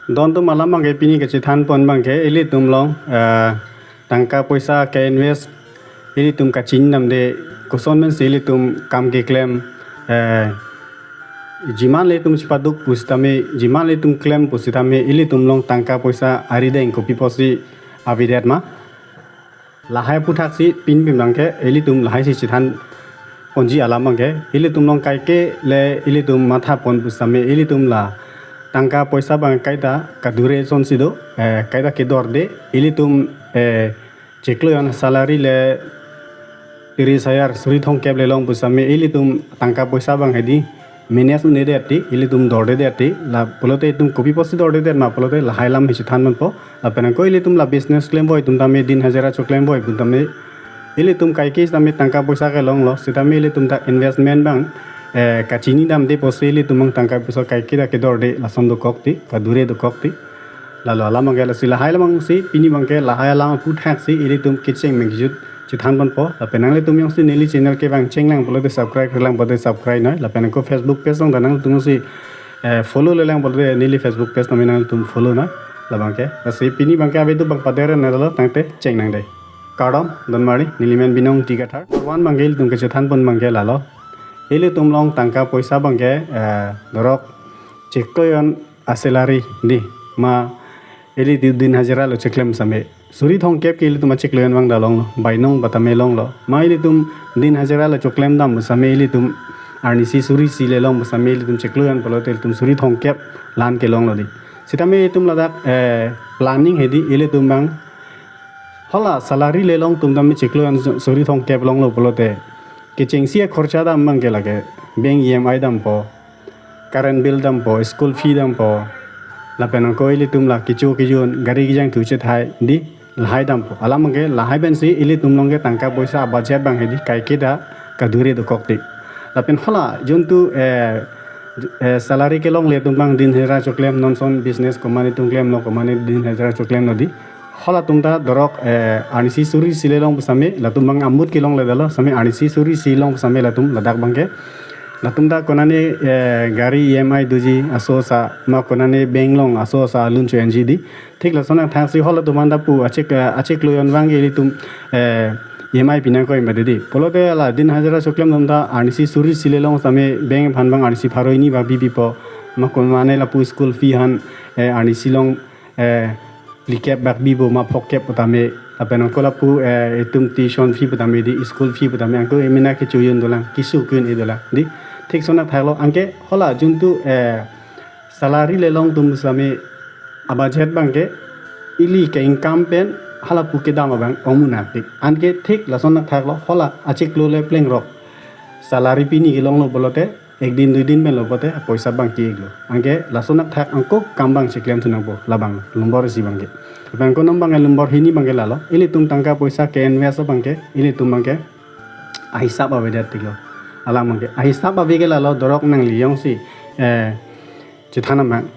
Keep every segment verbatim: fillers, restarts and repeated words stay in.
Don atum alam abangke pini kachethan pon abangke ilitum along, eh, tangka poisa ke-invest, ilitum kachini damde, koson pensi ilitum kam keklem, eh, jiman le itum chepaduk pusitame, jiman le itum klem pusitame, ilitum along tangka poisa arideng kopi pusi avedet ma. Lahai aputhaksi pini abangke ilitum lahai si chethan ponji alam abangke, ilitum along kaike le ilitum matha pon pusitame, ilitum la tangka poisa abang kaita kadure asonsi do, eh, kaita kedorde, ilitum, eh, chiklo an salary le tris hajar, suri thomkep le long pusitame, ilitum tangka poisa abang hedi manage un-edet ti, ilitum dordedet ti, la pulote itum kopi pusi dordedet ma pulote lahai alam hi chethan ponpo. Lapen ako ilitum la business klem voi atum tame, din hajira choklem voi atum tame, ilitum kaike sitame tangka poisa kelonglo, sitame ilitum ta investment abang, eh, kachini damde pusi ilitum abang tangka poisa kaike ta kedorde, lason dokok ti, kadure dokok ti. Lalo alam abangke lasi lahai alam abangsi, pini abangke lahai alam aphuthaksi ilitum kecheng mengkijut chethan ponpo. Lapen nanglitum jongsi neli channel ke abang chenglang pulote, subscribe lang pulote subscribe noi. Lapen ako Facebook page along ta nanglitum jongsi, eh, follow lelang pulote neli Facebook page tame nanglitum follow noi. Labangke. Lasi pini abangke ave do abang pader nalo, tangte chengnang dei. Kardom, don mari, neli men Binong Ingti Kathar. One abangke ilitum kachethan pon abangke lalo. Ilitum along tangka poisa abangke, eh, dorok chiklo an asalary di, ma ili di din hajira lo cheklem sitame, suri thomkep ke ilitum achiklo an abang ta longlo, bainong patame longlo. Ma ilitum din hajira lo cheklem dam sitame, ilitum arnisi suri isi le long sitame, ilitum chiklo an pulote ilitum suri thomkep la-an ke longlo di. Sitame itum ladak, eh, planning hedi ilitum abang hala salary le long atum tame chiklo an suri thomkep longlo pulote, kechengsi akhorcha dam abangke lake, bank E M I dampo, current bill dampo, school fee dampo, lapen ako ilitum la kecho kejun, gari kejangthu chethai di, lahai dampo. Alam abangke lahai pensi ilitum along ke tangka poisa abudget abang hedi kaike ta kadure dokok ti. Lapen hala juntu, eh, eh, salary kelongle atum abang din hajira choklem, non ason business komane atum klemlo, komane din hajira choklemlo di. Hala atum ta dorok, eh, arnisi suri isi le long sitame, latum abang amut kelongledetlo sitame, arnisi suri isi long sitame latum ladak abangke. Latum ta konane, eh, gari E M I doji aso asa, ma konane bank along aso asa loan cho-enji di. Thik lason athaksi hala atum aphan ta pu achik, eh, achiklo an abangke ilitum, eh, E M I pinangkoi mati di. Pulote la din hajira choklem atum ta arnisi suri isi le long sitame bank aphan abang arnisi pharo hini bak bibipo. Ma konane lapu school fee aphan, eh, arnisi along, eh, phlikep bak bipo ma phokep pu tame. Lapen ako lapu, eh, itum tuition fee pu tame di, school fee pu tame, ako emena kecho un dolang, keso un-e dolang di. Thik lason athaklo, anke hala juntu, eh, salary le long atum sitame abudget abangke ili ke-income pen hala pu kedam abang ong munak tik. Anke thik lason athaklo, hala achiklo le plengrok salary pini kelonglo pulote, ek din dui din pen lo pulote poisa abang ke-iklo. Anke lason athak ako kam abang cheklem thu nangpo, labang lumbor isi abangke. Lapen ako non abang lumbor hini abangke lalo, ilitum tangka poisa ke-invest abangke, ilitum abangke ahisap avedet tiklo. Alam abangke ahisap ave ke lalo, dorok nangli jongsi, eh, chethan abang,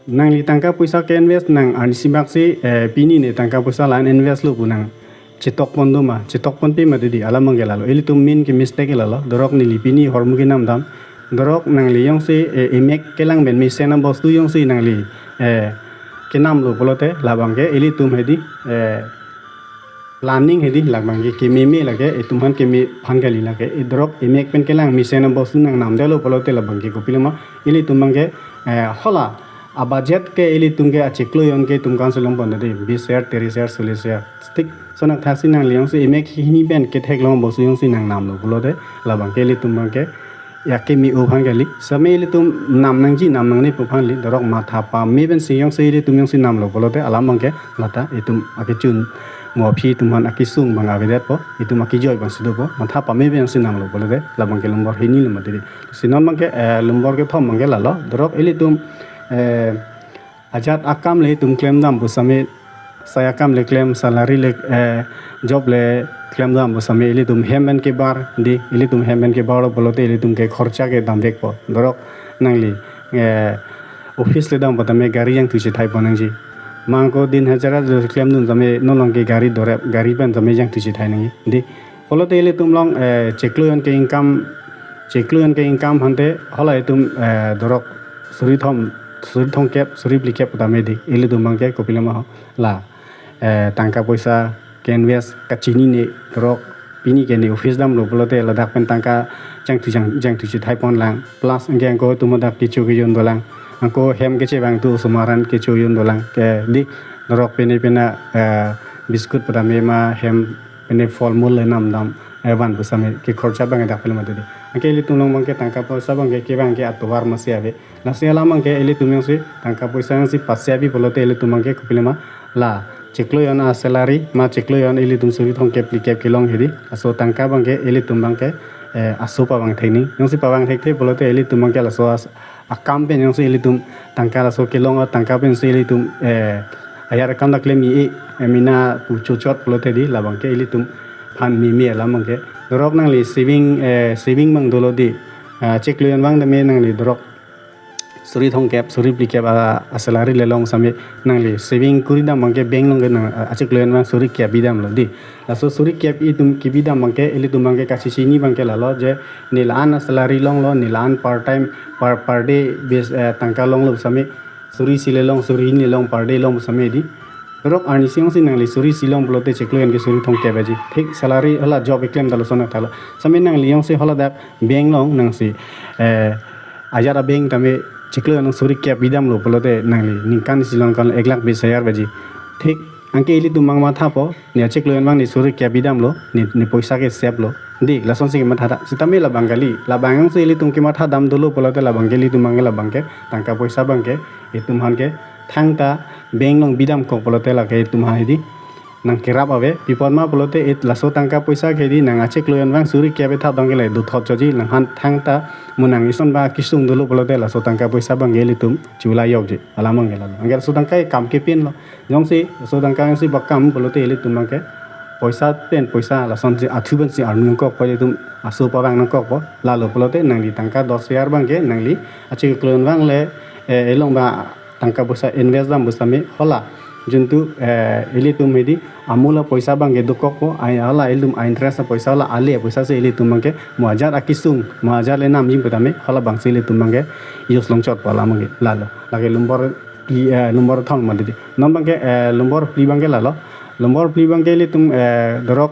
nangli tangka poisa ke-invest nang arnisi baksi, eh, pini ne tangka poisa la-an invest lo pu nang chetok pon do ma, chetok ponpe mati di, alam abangke lalo. Ilitum main ke mistake ke lalo, dorok neli pini ahormu kenam dam, dorok nangli jongsi, eh, emek kelang pen mesen abostu jongsi nangli, eh, kenamlo pulote, labangke ilitum hedi, eh, planning hedi, labangke kememe lake, itum aphan keme aphan kali lake, e dorok emek pen kelang mesen abostu nang namdetlo pulote labangke kopilo ma, ilitum abangke, eh, hala abudget ke ilitum ke achiklo an ke itum kan selong pon de, bis hajar, tris hajar, solis hajar. Thik lason athaksi nangli jongsi emek hini pen kethek long abostu jongsi nang namlo pulote, labangke ilitum abangke ya keme-o aphan kali. Sitame ilitum nam nangji nam nangne pu aphan li, dorok matha pame pensi jongsi ilitum jongsi namlo pulote, alam abangke lata itum akechun mo aphi atum aphan akesung abang avedetpo, itum akejoi abangsi dopo, matha pame pensi namlo pulote, labangke lumbor hini lo mati di. Si non abangke, eh, lumbor kethom abangke lalo, dorok ilitum, eh, ajat akam le itum klem dam pu sitame, sai akam le klem, salary le, eh, job le klem dam pu sitame, ilitum hem pen kebar di, ilitum hem pen kebarlo pulote ilitum ke khorcha ke damvekpo. Dorok nangli, eh, office le dam pu tame gari jangthu chethai pon nangji. Ma ako din hajira do klem dun tame, non along ke gari dorep, gari pen tame jangthu chethai nangji di. Pulote ilitum along, eh, chiklo an ke-income, chiklo an ke-income aphan te hala itum, eh, dorok suri thom suri thomkep, suri phlikep tame di, ilitum abangke kopiloma ho, la, eh, tangka poisa ke-invest kachinine, dorok pini ke ne office damlo pulote ladak pen tangka jangthu jang, jangthu chethai ponlang, plus anke angko atum dak kecho kejun dolang, angko hem kechevang atum osomar an kecho jun dolang, ke di, dorok pine pina, eh, biscuit pu tame ma hem pine pholmul le nam dam, eh, van pu tame kekhorcha abang dak pele mati di. Anke ilitum along abangke tangka poisa abangke kevang ke atovar masi ave. Lasi alam abangke ilitum jongsi tangka poisa jongsi pasi ave pulote ilitum abangke kopiloma, la chiklo jon a-salary ma chiklo jon ilitum suri thomkep phlikep kelong hedi, laso tangka abangke ilitum abangke, eh, aso pavang theknang. Jongsi pavang thekthe pulote ilitum abangke laso as-, akam pen jongsi ilitum tangka laso kelong atangka pensi ilitum, eh, ajat akam ta klem i, eh, mina pu chochot pulote di, labangke ilitum aphan meme alam abangke. Dorok nangli saving, eh, saving abang dolo di, ah, chiklo jon abang tame nangli dorok suri thomkep, suri phlikep a, a-salary le long tame nangli saving kuri dam abangke bank along ke nang, a, achiklo jon abang suri kep bidamlo di. Laso suri kep itum kebidam abangke, ilitum abangke kachechini abangke lalo je, ne la-an a-salary longlo, ne la-an part time, per, per day base, eh, tangka longlo tame, suri isi le long, suri hini le long, per day long tame di. Dorok arnisi jongsi nangli suri isi long pulote chiklo jon ke suri thomkep aji. Thik salary hala job eklem ta lason athalo. Tame nangli jongsi hala dak bank along nangsi, eh, ajat a-bank tame chiklo jon suri kep bidamlo pulote nangli ningkan isi long kan ek lakh bis hajar aji. Thik, anke ilitum abang mathapo, ne achiklo jon abang ne suri kep bidamlo, ne, ne poisa ke save lo. Di, lasonsi kematha ta. Sitame labang kali, labang jongsi ilitum kematha dam dolo pulote labangke ilitum abangke labangke tangka poisa abangke itum aphan ke thangta bank along bidamkok pulote lake itum aphan hedi nangkerap ave. Pi apot ma pulote, it laso tangka poisa ke hedi nang achiklo jon abang suri kep etha dong ke le dothot choji, nangphan thangta mo nang ison ba kesung dolo pulote laso tangka poisa abangke ilitum chula jokji, alam abangke lalo. Anke laso tangka ke kam kepinlo. Jongsi laso tangka jongsi ba kam pulote ilitum abangke poisa pen poisa lasonsi athu pensi arnung kok, ilitum aso pavang nangkokpo. Lalo pulote nangli tangka dos hajar abangke nangli achiklo jon abang le, eh, elong ba tangka poisa invest dam pu tame hala juntu, eh, ilitum hedi amul apoisa abangke dokokpo, ai hala ilitum a-interest apoisa, hala ale apoisa si ilitum abangke mo ajat akesung, mo ajat le namji pu tame hala abangsi ilitum abangke use longchotpo alam abangke lalo. Lake nombor phli, eh, nombor thom mati di. Non abangke, eh, nombor phli abangke lalo. Nombor phli abangke ilitum, eh, dorok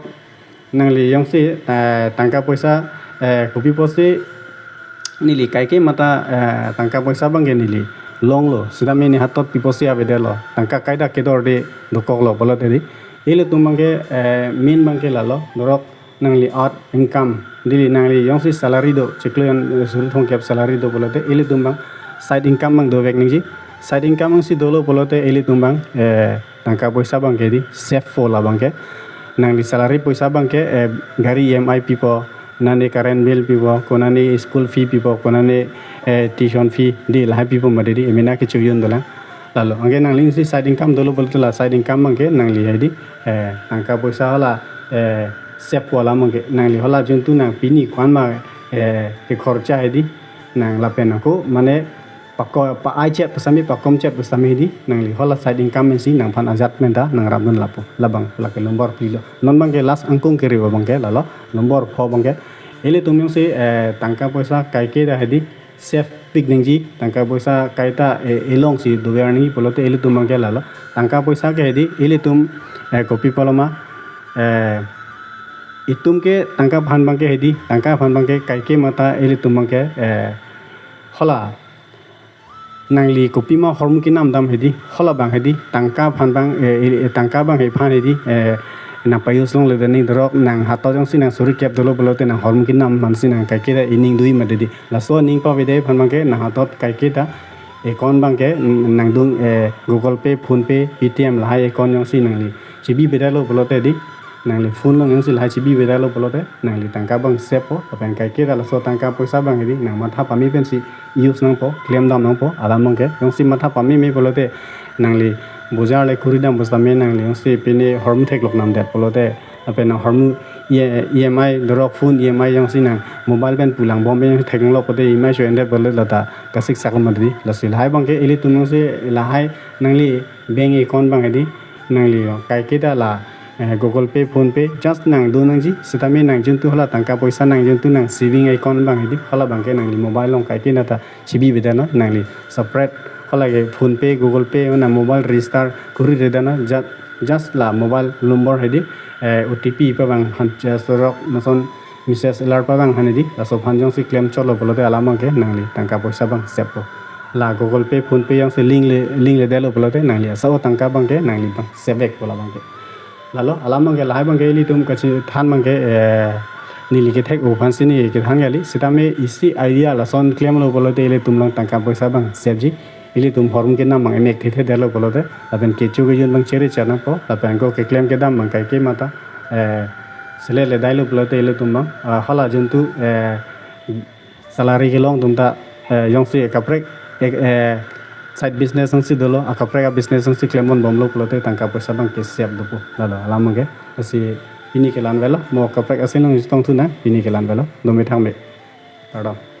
nangli jongsi, eh, tangka poisa, eh, kopi apotsi neli kaike mata, eh, tangka poisa abangke neli longlo, sitame ne hatot pi apotsi avedetlo, tangka kaita kedorde dokoklo pulote di, ilitum abangke, eh, main abangke lalo, dorok nangli odd income, di nangli jongsi salary do, chiklo jon, eh, suri thomkep salary do pulote ilitum abang side income abang dovek nangji. Side income abangsi dolo pulote ilitum abang, eh, tangka poisa abangke di save po labangke. Nangli salary poisa abangke, eh, gari E M I pipo, konane current bill pipo, konane school fee pipo, konane, eh, tuition fee, di lahai pipo mati di, emena kecho jun dolang. Lalo, anke nangli jongsi side income dolo pulote la side income abangke nangli hedi, eh, tangka poisa hala, eh, save po alam abangke nangli hala juntu nang pini ko-an ma, eh, kekhorcha hedi nang lapen ako mane pako, pa-ai chet pu tame, pakom chet pu tame hedi nangli hala side income pensi nangphan ajat pen ta nangrapdun lapo. Labang lake nombor phli lo. Non abangke last angkung keri abangke lalo, nombor pho abangke. Ilitum jongsi, eh, tangka poisa kaike ta hedi save pik nangji, tangka poisa kaita, eh, elongsi dover nangji pulote ilitum abangke lalo. Tangka poisa ke hedi ilitum, eh, kopi pulo ma, eh, itum ke tangka aphan abangke hedi, tangka aphan abangke kaike mata ilitum abangke, eh, hala nangli kopima hormu kenam dam hedi, hala abang hedi, tangka aphan abang, eh, eh, tangka abang hei aphan hedi, eh, nang pa-use longle de, neli dorok nang hatot jongsi nang suri kep dolo pulote nang hormu kenam aphansi nang kaike ta ining dui mati di. Laso aning pavede aphan abangke nang hatot kaike ta account abangke, mm, nangdung, eh, Google Pay, PhonePe, Paytm lahai account jongsi nangli chebi bedetlo pulote di, nangli phone along jongsi lahai chebi bedetlo pulote nangli tangka abang save po, lapen kaike ta laso tangka poisa abang hedi nang matha pame pensi use nangpo, klem dam nangpo, alam abangke. Jongsi matha pameme pulote nangli bojar le kuri dam pu tame nangli jongsi pine hormu theklok namdet pulote, lapen nang hormu E-, E M I dorok phone E M I jongsi nang mobile pen pu langbom pen theklok pote E M I cho-endet pulote lata kasik sak mati di. Lasi lahai abangke ilitum jongsi lahai nangli bank account abang hedi nangli kaike ta la, eh, Google Pay, PhonePe, just nangdun nangji, sitame nang juntu hala tangka poisa nang juntu nang saving account abang hedi, hala abangke nangli mobile along kaike ta chebi bedet non, nangli separate apalake PhonePe, Google Pay, mane mobile register kuri redan, just, just la mobile number hedi, eh, O T P pabang aphan, just rok nason message alert pabang aphan hedi, laso aphan jongsi claim cholo pulote alam abangke nangli tangka poisa abang save po. La Google Pay, PhonePe jongsi link le, link le detlo pulote nangli asap tangka abangke nangli abang save vekpo la abangke. Lalo, alam abangke lahai abangke ilitum kachethan abangke, eh, neli kethek-o aphansi neli kethan kali. Sitame isi idea lason claim lo pulote ilitum along tangka poisa abang save ji. Ilitum form kenam abang emek thithe detlo pulote, lapen kecho kejun abang cheri chanang po, lapen ako keclaim kedam abang kaike mata, eh, sele le dailo pulote ilitum abang, ah, hala juntu, eh, salary kelong atum ta, eh, jongsi akaprek, eh, eh, side business jongsi dolo, akaprek a-business jongsi claim ponbomlo pulote tangka poisa abangke save dopo. Lalo, alam abangke. Lasi pini ke la-an avelo, mo kaprek asin along chetong thu nang, pini ke la-an avelo, dome thangme. Kardom.